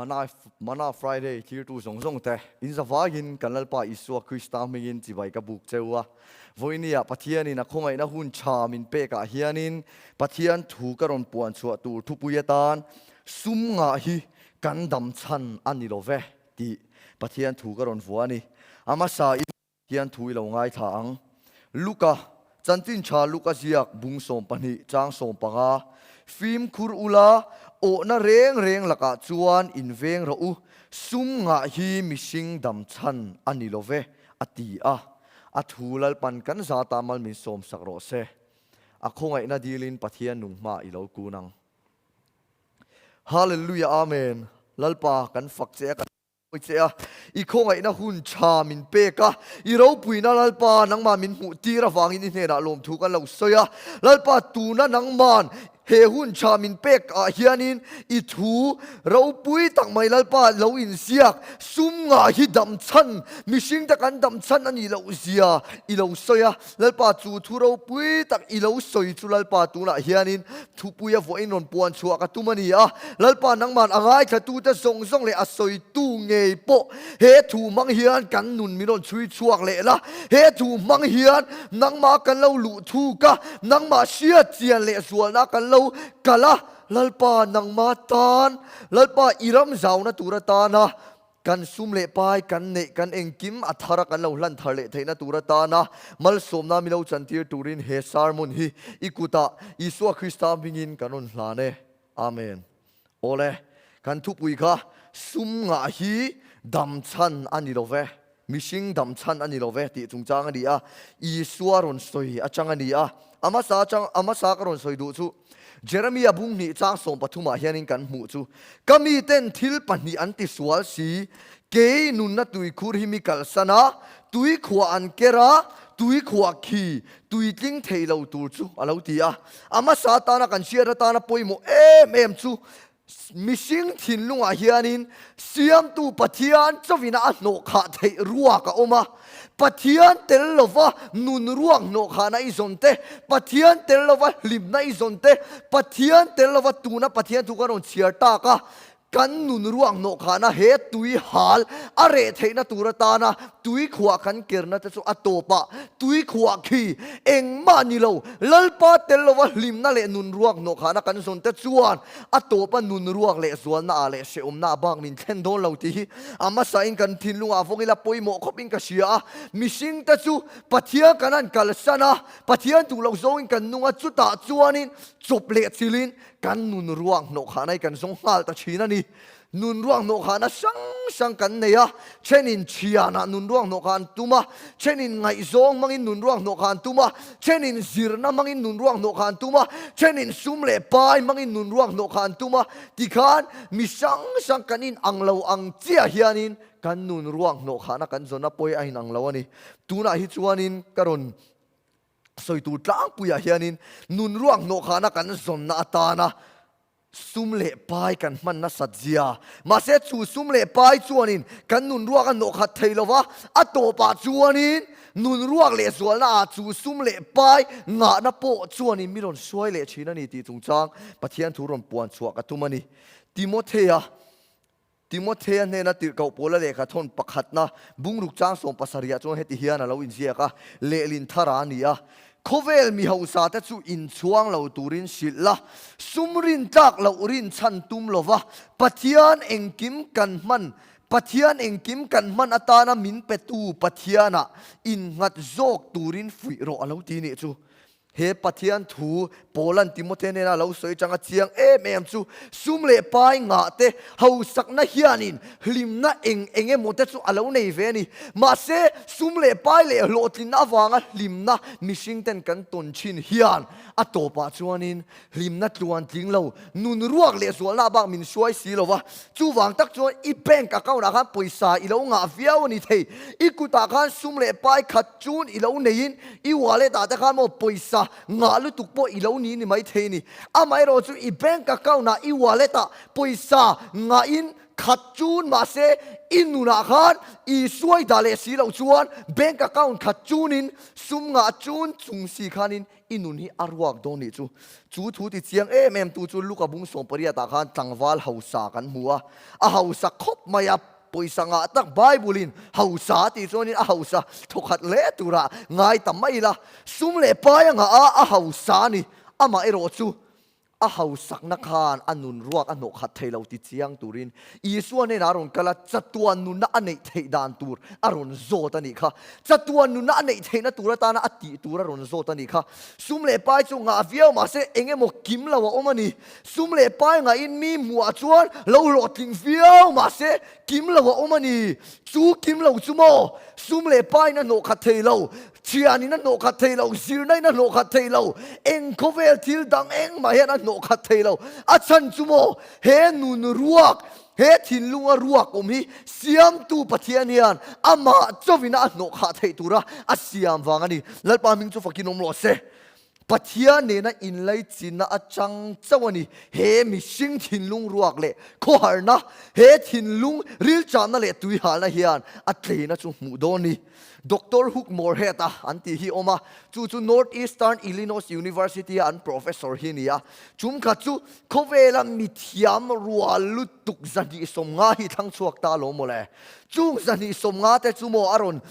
Mana Mana Friday thirtu zawng zawng te in zavaiin kan Lalpa Isua Krista hmingin chibai ka buk cheu a. Vawinia Pathianin a khawngaihna hun tha min pekah hianin Pathian thu ka rawn puan chhuah tur thupui atan sum ngah hi kan dam chhan a ni lo ve tih Pathian thu ka rawn vua a ni. A hmasa in Pathian thu i lo ngaithla ang. Luka, Chanchin tha Luka ziak bung 12 chang 15, Fimkhur ula, awhna reng reng lakah chuan in veng rawh u, sum ngah hi mihring dam chhan a ni lo ve, a ti a. A thu Lalpan kan zata mal min sawmsak rawh se. A khawngaihna dilin Pathian nung hma i lo kun ang. Hallelujah Amen. Lalpa kan fak che a kan che a, i khawngaihna hun tha min pek a, i ropuina Lalpa nangmah min hmuh tir avangin i hnenah lawmthu kan lo sawi a. Lalpa tuna nangman he hun tha min pek ah hianin i thu ropui tak mai Lalpa lo inziak sum ngah hi dam chhan mihring te kan dam chhan a nih loh zia i lo sawi a. Lalpa chu thu ropui tak i lo sawi chu Lalpa tunah hianin thupuia vawiin rawn puan chhuah ka tum a ni a. Lalpa nangman a ngaithlatute zawng zawng leh a sawitu ngei pawh he thu hmang hian kan nun min rawn chhui chhuak leh la. He thu hmang hian nangmah kan lo luh thuk a, nangmah hriat chian leh zualna kan lo kal a. Lalpa nangmah tan, Lalpa i ram zauna tur atana Kan sum leh pai kan neih kan engkim a thar a kan lo hlan thar leh theihna tur atana malsawmna mi lo chantir turin he sermon hi i kutah Isua Krista hmingin kan rawn hlan e. Amen. Awle, kan thupui kha sum ngah hi dam chhan a ni lo ve, mihring dam chhan a ni lo ve tih chungchang a ni a, Isua rawn sawi atang a ni a. A hmasa atang, a hmasa ka rawn sawi duh chu Jeremia bung hnih chang 13 ah hianin kan hmuh chu, Ka miten thil pahnih an ti sual si, kei nunna tuikhur hi mi kalsan a, tuikhuah an ker a, tuikhuah khi tuitling thei lo tur chu a lo ti a. A hmasa atana kan hriat atana pawimawh em em chu mihring thinlungah hianin Siamtu Pathian chawina a hnawhkhah theih ruak a awm a. Pathian tel lova nun ruak hnawhkhahna i zawn te, Pathian tel lova hlimna i zawn te, Pathian tel lova tuna Pathian thu kan rawn chhiar tak a, kan nun ruak hnawhkhahna he tui hal a reh theihna tur atana tui khuah kan kerna te chu a tawp ah tui khuah khi engmah ni lo, Lalpa tel lova hlimna leh nun ruak hnawhkhahna kan zawn te chuan a tawp a nun ruak leh zualna ah leh hrehawmna ah bak min thlen dawn lo tih hi a hmasain kan thinlungah vawng ila pawimawh khawpin ka hria a. Mihring te chu Pathian kan han kalsan a, Pathian duh loh zawngin kan nung a, chutah chuanin chawp leh chilin kan nun ruak hnawhkhahna hi kan zawng nghal ta thin a ni. Nun ruak hnawhkhahna hrang hrang kan nei a, thenin thianah nun ruak hnawhkhah an tum a, thenin ngaihzawng hmangin nun ruak hnawhkhah an tum a, thenin zirna hmangin nun ruak hnawhkhah an tum a, thenin sum leh pai hmangin nun ruak hnawhkhah an tum a, tikhan mi hrang hrang kan inang lo ang chiah hianin kan nun ruak hnawhkhahna kan zawn a pawi a inang lo a ni. Tunah hi chuanin ka rawn sawi tur tlangpuiah hianin nun ruak hnawhkhahna kan zawnna atana Sum leh pai kan hman nasat zia. Mahse chu sum leh pai chuanin kan nun ruak a hnawhkhat thei lo va, a tawpah chuanin nun ruak leh zualna ah chu sum leh pai ngahna pawh chuanin mi rawn hruai leh thin a ni tih chungchang Pathian thu rawn puan chhuah ka tum a ni. Timothea Timothea hnena tirhkoh pawla lehkha thawn pakhatna bungruk chang 70 ah chuan heti hian a lo inziak a, lehlin thar a ni a, Khawvel mi hausa te chu inchhuang lo turin hrilh la, sum rin tlak loh rin chhan tum lova Pathian engkim kan hman Pathian engkim kan hman atana min petu Pathianah innghat zawk turin fuih rawh a lo ti nih chu. He Pathian thu Paula'n Timothea nena lo sawi changa chiang em em chu sum leh pai ngah te hausakna hianin hlimna eng eng emaw te chu a lo nei ve a ni. Mahse, sum leh pai leh hlawhtlinna avanga hlimna mihring ten kan tawn thin hian a tawpah chuanin hlimna tluan tling lo, nun ruak leh zualna bak min hruai si lo va. Chuvang tak chuan i bank account ah khan pawisa i lo ngah viau a ni thei. I kutah khan sum leh pai khat chun i lo neiin i wallet ah te khan maw pawisa ngah lutuk pawh i lo ni ni mai thei a ni. Amaherawhchu i bank account ah i wallet ah pawisa ngahin. khat chun mahse i nunah khan Isua i dah leh si loh chuan bank account khat chunin sum ngah chun chung si khanin i nun hi a ruak dawn nih chu. Chu thu ti chiang em em tu chu Luka bung 18 ah khan tlangval hausa kan hmu a, a hausa khawp mai a, pawisa ngah tak Bible in hausa tih chuanin a hausa thawkhat hle turah ngai ta mai ila, sum leh pai a ngah a, a hausa a ni, amah erawh chu A hausakna khan a nun ruak a hnawh khat thei lo ti chiang turin Isua hnenah a rawn kal a, chatuan nunna a neih theih dan tur a rawn zawt a nih kha. Chatuan nunna a neih theihna tur atana a tih tur a rawn zawt a nih kha. Sum leh pai chu ngah viau mah se eng emaw kim lo a awm a ni. Sum leh pai ngahin mi hmuhah chuan lo hlawhtling viau mah se kim lo a awm a ni. Chu kim lo chu maw? Sum leh paiin a hnawh khat thei lo. Thianin a hnawh khat thei lo, zirnain a hnawh khat thei lo, eng khawvel thil dang engmah hian a hnawh khat thei lo. A chhan chu maw, he nun ruak, he thinlunga ruak awm hi Siamtu Pathian hian amah chauhin a hnawh khah theih tura a siam vang a ni. Lalpa hming chu fakin awm rawh se. Pathian nena inlaichinna atang chauh a ni. He mihring thinlung ruak leh khawharna, he thinlung rilchamna leh tuihalna hian a tleina chu hmuh dawn ni. Doctor Hugh Moorhead-a an tih hi awm a, chu chu Northeastern Illinois University-a an professor hi a ni a. Chumkhat chu khawvela mithiam rual lutuk 250 hi thlang chhuak ta alawm mawle. Chung 250 te chu maw a rawn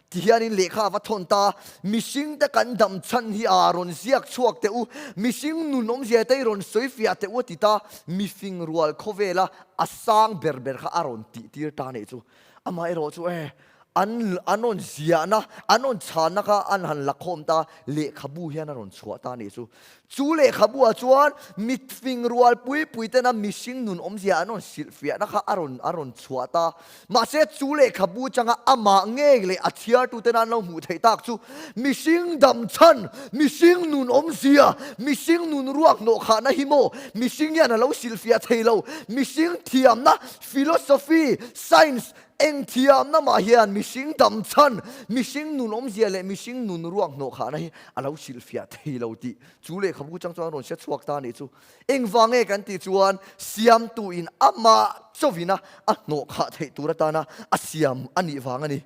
Ti hianin lehkha a va thawn ta, Mihringte kan dam chhan hi a rawn ziak chhuak teh u, mihring nun awmzia te hi rawn sawi fiah teh u a ti ta, mifing rual khawvela a sang ber ber kha a rawn tih tir ta nih chu. Amaherawh chu e, an an rawn ziahna, an rawn chhanna kha an han la khawm ta, lehkhabu hian a rawn chhuah ta nih chu. Chu lehkhabuah chuan mitfing rual pui pui tena mihring nun awmzia an rawn hrilhfiahna kha a rawn a rawn chhuah ta. Mahse chu lehkhabu changa amah ngei leh a chhiartu tena an lo hmuh theih tak chu mihring dam chhan, mihring nun awmzia, mihring nun ruak hnawhkhahna hi maw mihring hian a lo hrilhfiah thei lo. Mihring thiamna, philosophy, science, Eng thiamna mah hian mihring dam chhan, mihring nun awmzia leh mihring nun ruak hnawhkhahna hi a lo hrilhfiah thei lo tih chu lehkhabu chang chuan a rawn hre chhuak ta a nih chu. Engvang nge kan tih chuan Siamtuin amah chauhin a a hnawhkhah theih tur atana a siam a nih vang a ni.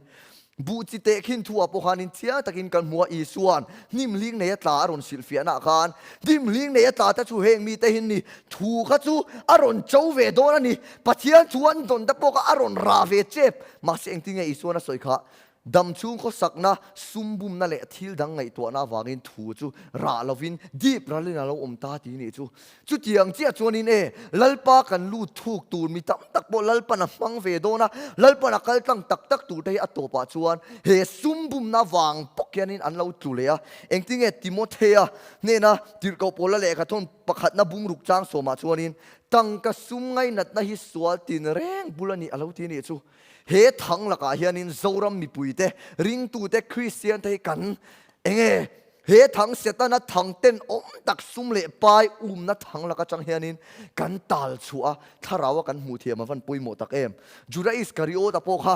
Buh chi teh khin thu ah pawh khanin chiang takin kan hmu a, Isua'n hnim hling nei a tla a rawn hrilhfiahna ah khan hnim hling nei a tla te chu heng mite hin ni thu kha chu a rawn cho ve dawn a ni. Pathian thu an dawn te pawh kha a rawn rah ve chep. Mahse engtin nge Isua'n a sawi kha? Dam chhung khawsakna, sum bumna leh thil dang ngaihtuahna avangin thu chu rah lovin dip ralin a lo awm ta ti nih chu. Chutiang chiah chuanin e, Lalpa kan lut thuk tur mi tam tak pawh Lalpan a hmang ve dawn a, Lalpan a kal tlang tak tak tur te hi a tawpah chuan he sum bumna vang pawk hianin an lo tlu leh a. Engtin nge Timothea hnena tirhkoh Paula lehkha thawn pakhatna bungruk chang sawmah chuanin Tangka sum ngainatna hi sual tin reng bul a nih a lo ti nih chu. He thang lakah hianin Zoram mipuite, ringtute, Kristiante hi kan enge he thang Setana thang ten awm tak sum leh pai umna thang lak atang hianin kan tal chhuah a, thlarau a kan hmuh thiam a van pawimawh tak em. Juda Iskariota pawh kha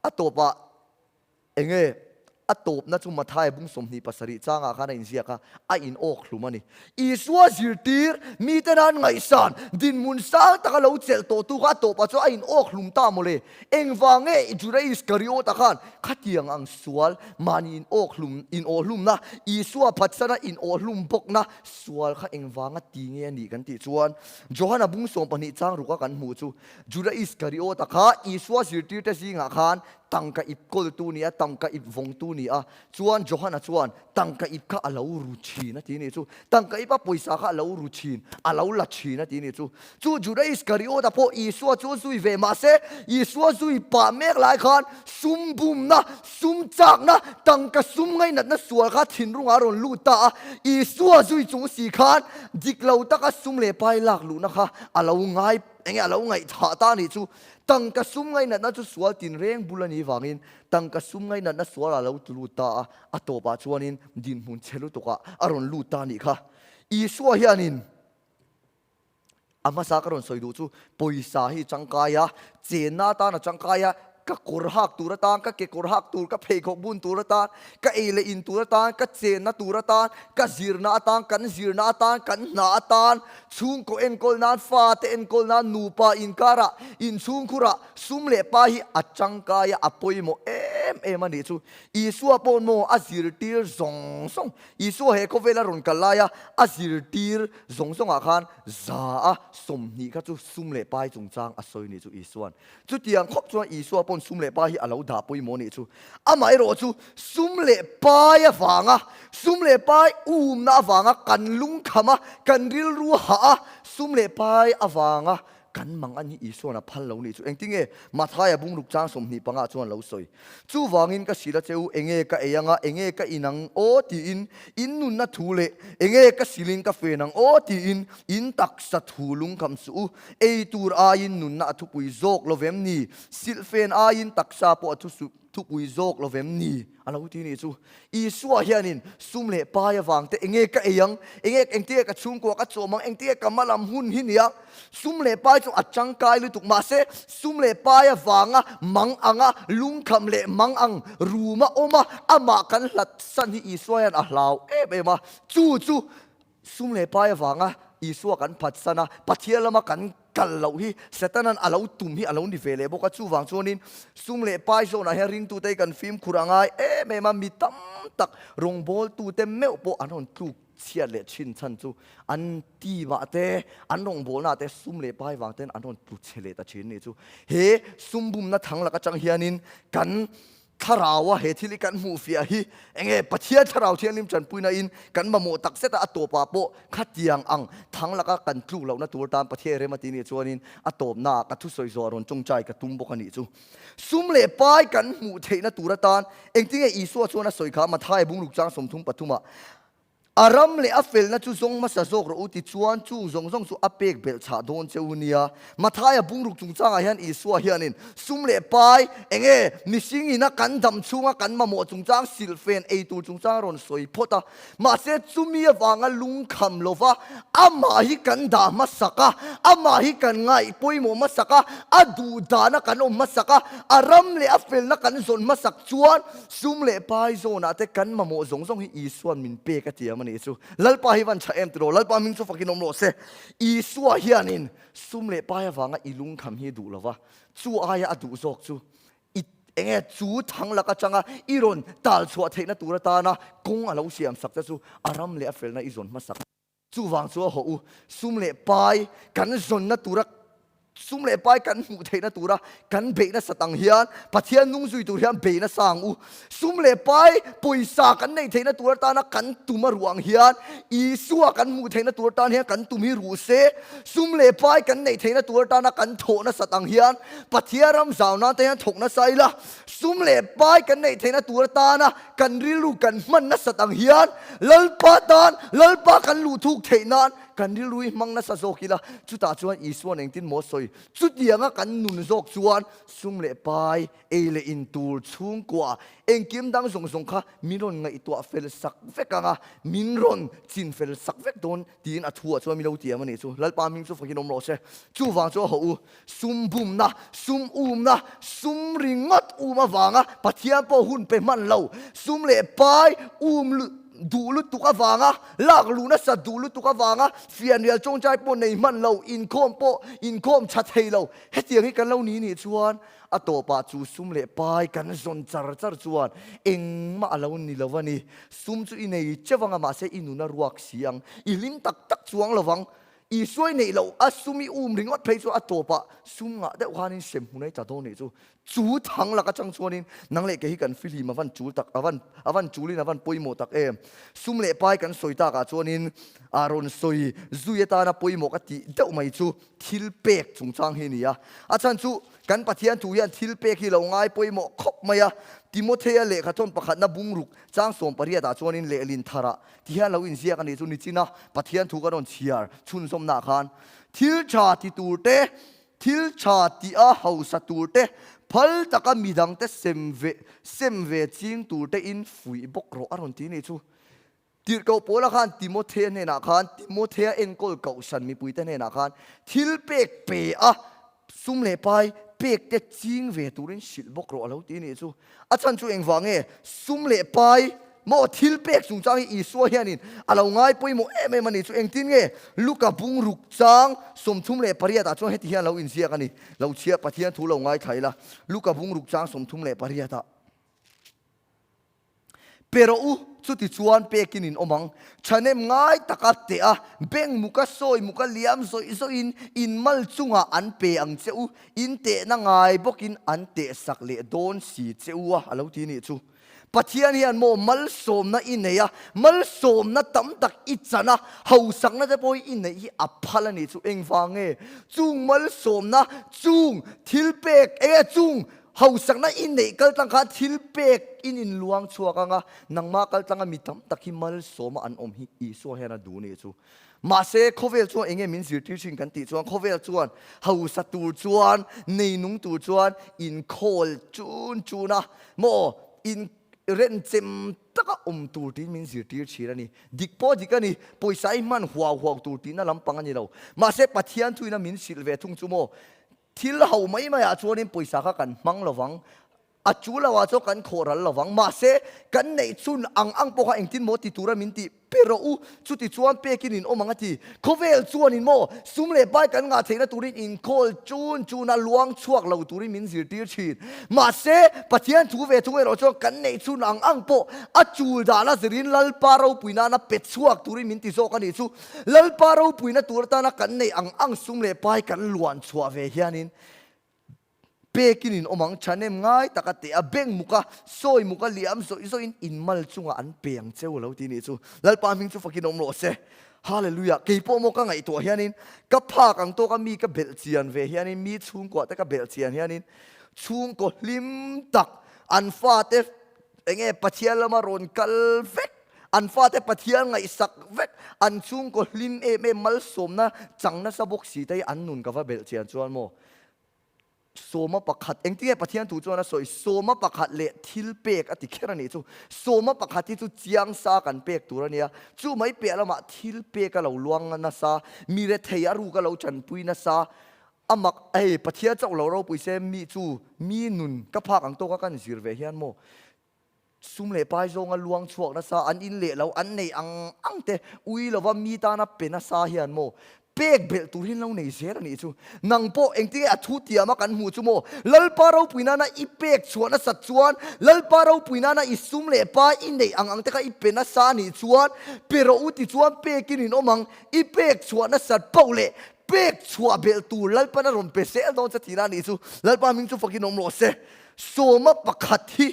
a tawpah Enge a tawpna chu Mathaia bung 27 changah khan a inziak a, a in awk hlum a ni. Isua zirtir, mite nan ngaihsan, dinhmun sang taka lo chelh tawhtu kha a tawpah chuan a in awk hlum ta mawle. Engvang nge Juda Iskariota khan khatiang ang sual mahni in awk hlum, in awh hlumna, Isua phatsana in awh hlum bawkna sual kha engvanga ti nge a nih kan tih chuan Johana bung 12 chang ruka kan hmuh chu Juda Iskariota kha Isua zirtirte zingah khan Tangka ip kawltu ni a, tangka ip vawngtu ni a, chuan Johana chuan tangka ip kha a lo ru thin a ti ni chu. Tangka ipa pawisa kha a lo ru thin, a lo la thin a ti ni chu. Chu Juda Iskariota pawh Isua chu a zui ve mahse, Isua zui pah mek lai khan sum bumna, sum chakna, tangka sum ngainatna sual kha thinrungah a rawn lut ta a. Isua zui chung si khan dik lo taka sum leh pai lak luhna kha a lo ngai, enge a lo ngaihthah ta a nih chu. Tangka sum ngainatna chu sual tinreng bul a nih vangin tangka sum ngainatna sual a lo tlu lut ta a, a tawpah chuanin dinhmun chhe lutukah a rawn lut ta a nih kha. Isua hianin a hmasa ka rawn sawi duh chu pawisa hi tangkai a, chenna atan a tangkai a, Ka kawr hak tur atan, ka kekawr hak tur, ka pheikhawk bun tur atan, ka ei leh in tur atan, ka chenna tur atan, ka zirna atan, kan zirna atan, kan hna atan, chhungkaw enkawl nan, fate enkawl nan, nupa inkarah, inchhungkhurah sum leh pa hi a tangkai a, a pawimawh em em a nih chu. Isua pawh maw a zirtir zawng zawng, Isua he khawvela rawn kal laia a zirtir zawng zawngah khan za a 20 kha chu sum leh pai chungchang a sawi a nih chu Isua'n. Chutiang khawp chuan Isua pawn sum leh pai hi a lo dah pawimawh nih chu. Amaherawh chu sum leh pai avanga, sum leh pai umna avanga kan lungkham a, kan rilru hah a, sum leh pai avanga kan mang an hi Isua'n a phal lo nih chu. Engtinge Mathaia bungruk chang 25 ah chuan lo sawi. Chuvangin ka hrilh a che u, enge ka ei anga, enge ka in ang aw tiin in nunna thu leh enge ka silin ka fen ang aw tiin in taksa thu lungkham suh u. Ei tur aiin nunna a thupui zawk lo vem ni? Silhfen aiin taksa pawh a thupui zawk lo vem ni? A lo ti nih chu. Isua hianin sum leh pai avang te enge ka ei ang? Enge engtinge ka chhungkua ka chawm ang? Engtinge ka hmalam hun hi nia? Sum leh pai chu a tangkai lutuk. Mahse, sum leh pai avanga mang anga lungkham leh mang ang ruma awma amah kan hlat san hi Isua hian a hlau em em a. Chu chu Sum leh pai avanga Isua kan phatsan a, Pathian lama kan kal loh hi Setanan a lo tum hi a lo ni ve leh bawk a. Chuvang chuanin sum leh pai zawnah hian ringtute hi kan fimkhur a ngai em em a, mi tam tak rawngbawltute meuh pawh an rawn tluk chhiat leh thin chhan chu an team-ah te, an rawngbawlnaah te sum leh pai vang ten an rawn tlu chhe leh ta thin a nih chu. He sum bumna thang lak atang hianin kan Thlaraua he thil hi kan hmuh fiah hi enge Pathian Thlarau Thianghlim tanpuina in kan mamawh tak zet a, a tawpah pawh khatiang ang thang laka kan tluk lohna tur tan Pathian rem a ti nih chuanin a tawpnaah ka thusawi zawh rawn tawngtai ka tum bawk a nih chu. Sum leh pai kan hmuh theihna tur atan engtinge Isua chuan a sawi kha Mathaia bungruk chang 33 ah A ram leh a felna chu zawng hmasa zawk rawh u tichuan chung zawng zawng chu a pek belh chhah dawn che u nia. Mathaia bungruk chungchangah hian Isua hianin sum leh pai, enge mihring ina kan dam chhunga kan mamawh chungchang silhfen ei tur chungchang a rawn sawi phawt a. Mahse chumi avanga lungkham lova amah hi kan dah hmasak a, amah hi kan ngaih pawimawh hmasak a, a duh dana kan awm hmasak a, a ram leh a felna kan zawn hmasak chuan Sum leh pai zawnah te kan mamawh zawng zawng hi Isua'n min pek a tiam a nih chu. Lalpa hi van tha em tiraw? Lalpa hming chu fakin awm rawh se. Isua hianin sum leh pai avanga i lungkham hi duh lova, chu aia a duh zawk chu i enge chu thang lak atanga i rawn tal chhuah theihna tur atana kawng a lo siam sak te chu a ram leh a felna i zawn hmasak. Chuvang chu a hawh u, sum leh pai kan zawnna tura, sum leh pai kan hmuh theihna tura kan beih nasat ang hian Pathian nung zui tur hian bei nasa ang u. Sum leh pai pawisa kan neih theihna tur atana kan tum a ruh ang hian Isua kan hmuh theihna tur atan hian kan tum hi ruh se. Sum leh pai kan neih theihna tur atana kan thawh nasat ang hian Pathian ram zau nan te hian thawk nasa ila. Sum leh pai kan neih theihna tur atana Kan rilru kan hman nasat ang hian Lalpa tan Lalpa kan luh thuk theih nan kan rilru hi hmang nasa zawk ila, chutah chuan Isua'n engtin maw sawi? Chutianga kan nun zawk chuan sum leh pai, ei leh in tur, chhungkua, engkim dang zawng zawng kha min rawn ngaihtuah fel sak vek ang a, min rawn chin fel sak vek dawn tiin a thuah chuan min lo tiam a nih chu. Lalpa hming chu fakin awm rawh se. Chuvang chu a hawh u. Sum bumna, sum umna, sum ringawt um avanga Pathian pawh hun pe hman lo, sum leh pai um duh lutuk avanga, lak luh nasat duh lutuk avanga fianrial tawngtai pawh nei hman lo, inkhawm pawh inkhawm tha thei lo. Hetiang hi kan lo ni nih chuan a tawpah chu sum leh pai kan zawn char char chuan engmah a lo ni lo a ni. Sum chu i nei teuh anga mahse i nun a ruak si ang, i hlim tak tak chuang lo vang. Isua i neih loh a sum i um ringawt phei chu a tawpah sum ngah deuh khanin sem hmun a i tla dawn nih chu. Chu thang lak atang chuanin nang leh kei hi kan fihlim a van chul tak a van a van chulin a van pawimawh tak em. Sum leh pai kan sawi takah chuanin a rawn sawi zui atana pawimawh ka tih deuh mai chu thil pek chungchang hi a ni a. A chhan chu kan Pathian thu hian thil pek hi lo ngai pawimawh khawp mai a. Timothea lehkhathawn pakhatna bungruk chang 18 ah chuanin lehlin tharah Ti hian lo inziak a nih chu nichina Pathian thu kan rawn chhiar chhunzawmnaah khan thil tha ti tur te, thil tha tih a hausa tur te, phal taka midangte sem ve sem ve ching tur te in fuih bawk rawh a rawn ti nih chu. Tirhkoh Paula khan Timothea hnenah khan Timothea enkawl kohhran mipuite hnenah khan thil pek pe a sum leh pai. pek te ching ve turin hrilh bawk rawh a lo ti nih chu. A chhan chu engvang nge? Sum leh pai maw thil pek chungchang hi Isua hianin a lo ngai pawimawh em em a ni chu. Engtin nge Luka bungruk chang 38 ah chuan heti hian a lo inziak a ni. Lo chhiah Pathian thu lo ngaithla ila Luka bungruk chang 38 ah. Pe rawh u, chuti chuan pekin in awm ang. Thahnem ngai taka teh a, beng muka sawi muka liam zawih zawhin in mal chungah an pe ang che u, in tehna ngai bawkin an tehsak leh dawn si che u a, a lo ti nih chu. Pathian hian maw malsawmna i nei a, malsawmna tam tak i chan a, hausakna te pawh hi i neih hi a phal a nih chu. Engvang nge? Chung malsawmna, chung thilpek, enge chung Hausakna i neih kaltlang khan thil pek in in luang chhuak ang a, nangmah kaltlanga mi tam tak hi malsawma an awm hi Isua hian a duh nih chu. Mahse, khawvel chuan enge min zirtir thin kan tih chuan khawvel chuan hausa tur chuan, neinung tur chuan inkhawl chun chun a, maw in renchem taka awm tur tiin min zirtir thin a ni. Dik pawh dik a ni, pawisa i hman huau huau tur tihna lampang a ni lo. Mahse, Pathian thuin a min hrilh ve thung chu maw Thil ho mai maiah chuanin pawisa kha kan hmang lovang, a chu loah chuan kan khawh ral lovang. Mahse, kan neih chhun ang ang pawh kha engtin maw ti tura min tih pe rawh u, chuti chuan pekin in awm ang a ti. Khawvel chuanin maw sum leh pai kan ngah theihna turin inkhawl chun chuna luang chhuak lo turin min zirtir thin. Mahse, Pathian thu ve thung erawh chuan kan neih chhun ang ang pawh a chul dahna zirin Lalpa ropui nana pe chhuak turin min ti zawk a nih chu. Lalpa ropuina tur atana kan neih ang ang sum leh pai kan luan chhuah ve hianin pekin in awm ang, thahnem ngai taka teh a, beng muka, sawi muka liam zawih zawhin in mal chungah an pe ang cheu lo ti nih chu. Lalpa hming chu fakin awm rawh se. Hallelujah! Kei pawh maw ka ngaihtuah hianin ka phak ang tawka mi ka belh chian ve hianin mi chhungkuah te ka belh chian hianin chhungkaw hlim tak an fate enge Pathian lama rawn kal vek An fate Pathian ngaihsak vek, an chhungkaw hlim em em malsawmna chang nasa bawk si te hi an nun ka va belh chian chuan maw? Sawma pakhat, engtinge Pathian thu chuan a sawi? Sawma pakhat leh thil pek a ti kher a nih chu. Sawma pakhat hi chu chiang sa kan pek tur a nia. Chu mai piah lamah thil pek a lo luang nasa, mi rethei a ruk a lo chanpui nasa, a mak hei Pathian chauh lo ropui se mi chu mi nun ka phak ang tawka kan zir ve hian maw? Sum leh pai zawnga luang chhuak nasa, an in leh lo, an nei ang ang te, ui lova mi tana pe nasa hian maw pek belh tur hi an lo nei zel a nih chu. Nang pawh engtinge a thu tiama kan hmuh chu maw? Lalpa ropui nana i pek chhuah nasat chuan, Lalpa ropui nana i sum leh pai i neih ang ang te kha i pe nasa a nih chuan, pe rawh u ti chuan pekin in awm ang, i pek chhuah nasat poh leh pek chhuah belh tur Lalpan a rawn pe zel dawn che tihna a nih chu. Lalpa hming chu fakin awm rawh se. Sawma pakhat hi,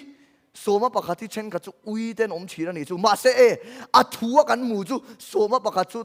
sawma pakhat hi thenkhat chu ui ten awm thin a nih chu. Mahse e, a thu a kan hmu chu sawma pakhat chu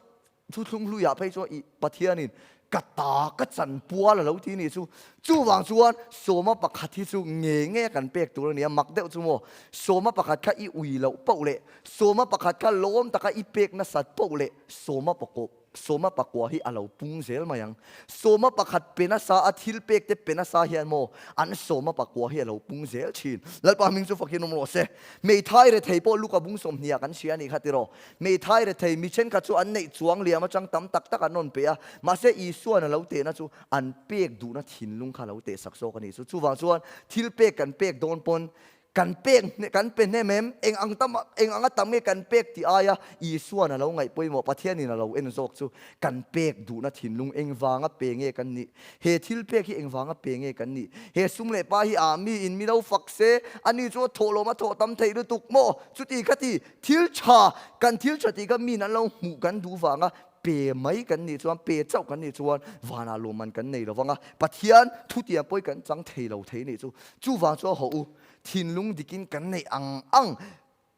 thuthlung hluiah phei chuan i Pathianin ka ta ka chan pual a lo ti nih chu. Chuvang chuan sawma pakhat hi chu nge nge kan pek tur a ni a, mak deuh chu maw. Sawma pakhat kha i ui loh poh leh sawma pakhat kha lawm taka i pek nasat poh leh sawma pakawp Sawma pakua hi a lo pung zel mai ang. Sawma pakhat pe nasa a thil pek te pe nasa hian maw an sawma pakua hi a lo pung zel thin. Lalpa hming chu fakin awm rawh se. Hmeithai rethei pawh Luka bung 20 ah kan hria a nih kha tiraw. Hmeithai rethei mi thenkhat chu an neih chuang liam atang tam tak tak an rawn pe a, mahse Isua'n a lo tehna chu an pek duhna thinlung kha a lo tehsak zawk a nih chu. Chuvang chuan thil pek kan pek dawn pawn Kan pek kan pe hnem em? Eng ang tam eng anga tam nge kan pek tih aia Isua'n a lo ngaih pawimawh, Pathianin a lo en zawk chu kan pek duhna thinlung engvanga pe nge kan nih? He thil pek hi engvanga pe nge kan nih? He sum leh pa hi ah mi in mi lo fak se, ani chu a thawh lawm a thawh tam theih lutuk maw? Chuti khati thil tha kan thil tha tih kha miin an lo hmuh kan duh vanga Pe mai kan nih chuan, pe chauh kan nih chuan vanah lawmman kan nei lo vang a, Pathian thutiang pawhin kan chang thei lo thei nih chu. Chuvang chuan haw u, thinlung dikin kan neih ang ang,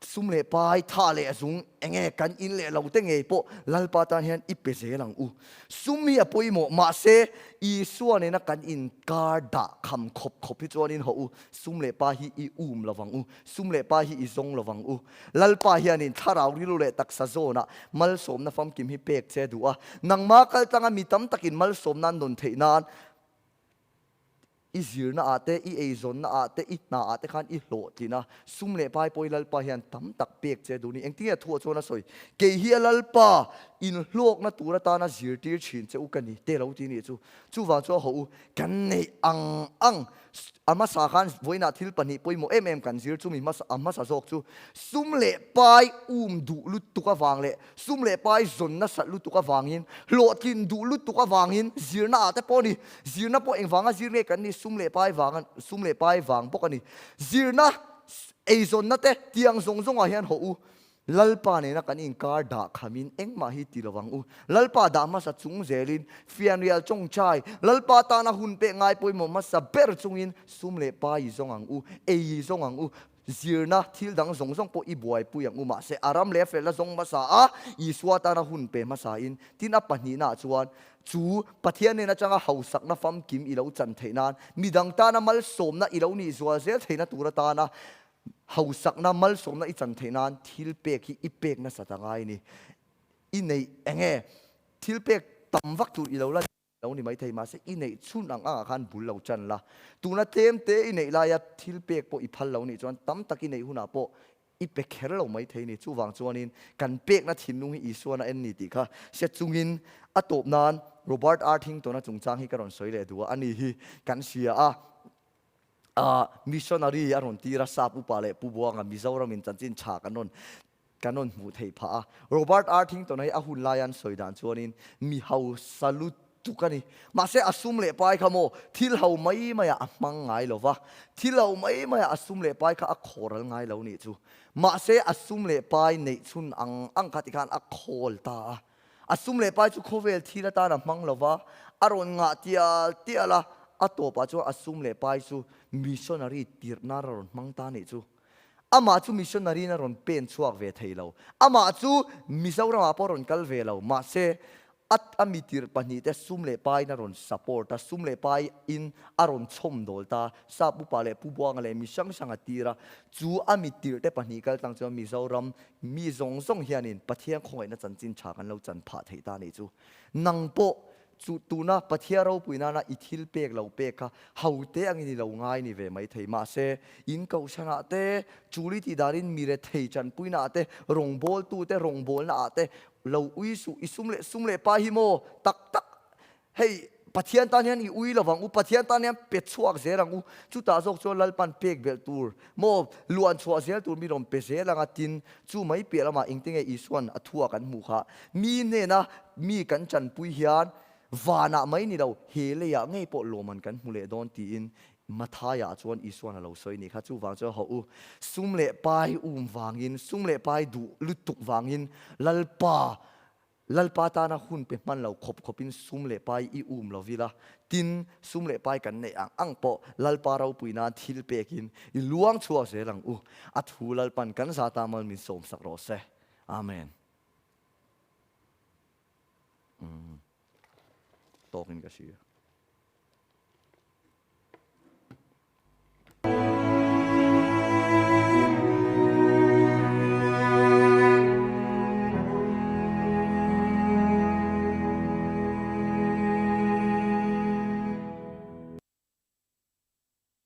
sum leh pai, tha leh zung, enge kan in leh lo te ngei pawh Lalpa tan hian i pe zel ang u. Sum hi a pawimawh, mahse Isua nena kan inkar dah kham khawp khawp hi chuanin haw u, sum leh pai hi i um lo vang u, sum leh pai hi i zawng lo vang u. Lalpa hianin thlarau rilru leh taksa zawnah malsawmna famkim hi pek che a duh a. Nangma kaltlanga mi tam takin malsawmna an dawn theih nan i zirna ah te, i eizawnna ah te, i hna ah te khan i hlawhtlin a. Sum leh pai pawh hi Lalpa hian tam tak pek che a duh ni. Engtinge a thuah chuan a sawi? Kei hi a Lalpa. inhlawkna tur atana zirtir thin che u ka ni te lo ti nih chu. Chuvang chuan hawh u, kan neih ang ang a hmasa khan vawiinah thil pahnih pawimawh em em kan zir chumi hmasa a hmasa zawk chu sum leh pai um duh lutuk avang leh sum leh pai zawn nasat lutuk avangin hlawhtlin duh lutuk avangin zirna ah te pawh a ni. Zirna pawh engvanga zir nge kan ni sum leh pai vang sum leh pai vang bawk a ni. Zirna eizawnna te tiang zawng zawngah hian hawh u Lalpa nena kan inkar dah khamin engmah hi ti lovang u. Lalpa dah hmasa chung zelin, fianrial tawngtai, Lalpa tana hun pek ngai pawimawh hmasa ber chungin sum leh pa i zawng ang u, ei i zawng ang u, zirna thil dang zawng zawng pawh i buaipui ang u. Mahse, a ram leh a felna zawng hmasa a, Isua tana hun pe hmasain, tin a pahnihnaah chuan, chu Pathian nen atanga hausakna famkim i lo chan theih nan, midang tana malsawmna i lo nih zual zel theihna tur atana Hausakna, malsawmna i chan theih nan thil pek hi i pek nasat a ngai ni. I neih eng nge? Thil pek tam vak tur i lo la lo ni maithei, mahse i neih chhun ang angah khan bul lo chan la. Tuna tlem te i neih laia thil pek pawh i phal lo nih chuan tam tak i neih hunah pawh i pe kher lo maithei ni. Chuvang chuanin kan pekna thinlung hi Isuan a en ni tih kha hre chungin a tawp nan Robert R. Thington-a chungchang hi ka rawn sawi leh duh a, ani hi kan hria a. Ah missionary a rawn tir a, sap upa leh Pu Buanga Mizoramin chanchin tha kan rawn kan rawn hmuh theih phah a. Robert Arthington-a hi a hun laia an sawi dan chuanin mi hausa lutuk a ni. Mahse a sum leh pai kha maw thil ho mai maiah a hmang ngai lo va, thil ho mai maiah a sum leh pai kha a khawral ngai lo nih chu. Mahse a sum leh pai neih chhun ang ang kha tikhan a khawl ta a. A sum leh pai chu khawvel thil atan a hmang lo va, a rawn ngah tial tial a, a tawpah chuan a sum leh pai chu missionary tirh nan a rawn hmang ta nih chu. Amah chu missionary in a rawn pen chhuak ve thei lo. Amah chu Mizoramah pawh a rawn kal ve lo. Mahse, a a mi tirh pahnihte sum leh paiin a rawn support a, sum leh paiin a rawn chhawmdawl ta. Sap upa leh Pu Buanga leh mi hrang hrang a tir a, chu a mi tirhte pahnih kal tlang chuan Mizoram Mi zawng zawng hianin Pathian khawngaihna chanchin tha kan lo chan phah theih ta nih chu. Nang pawh chu tuna Pathian ropui nana i thil pek lo pek kha ho te angin i lo ngai ni ve mai thei. Mahse, in kohhranah te, chuli tih danin mi rethei chanpuinaah te, rawngbawltute rawngbawlnaah te lo ui suh, i sum leh sum leh pa hi maw tak tak Hei, Pathian tan hian i ui lo vang u, Pathian tan hian pe chhuak zel ang u. Chutah zawk chuan Lalpan pek belh tur maw, luan chhuah zel tur mi rawn pe zel ang a, tin, chu mai piah lamah engte nge Isua'n a thua kan hmuh kha? Mi hnena mi kan chanpui hian vanah mai ni lo, he leiah ngei pawh lawmman kan hmu leh dawn tiin Matthaiah chuan Isua'n a lo sawi nih kha. Chuvang chuan hawh u, sum leh pai um vangin, sum leh pai duh lutuk vangin Lalpa Lalpa tana hun pe hman lo khawp khawpin sum leh pai i um lo vil a, tin, sum leh pai kan neih ang ang pawh Lalpa ropui nan thil pekin i luang chhuak zel ang u. A thu Lalpan kan zata mal min sawmsak rawh se. Amen. Umm. Tawkin ka hria.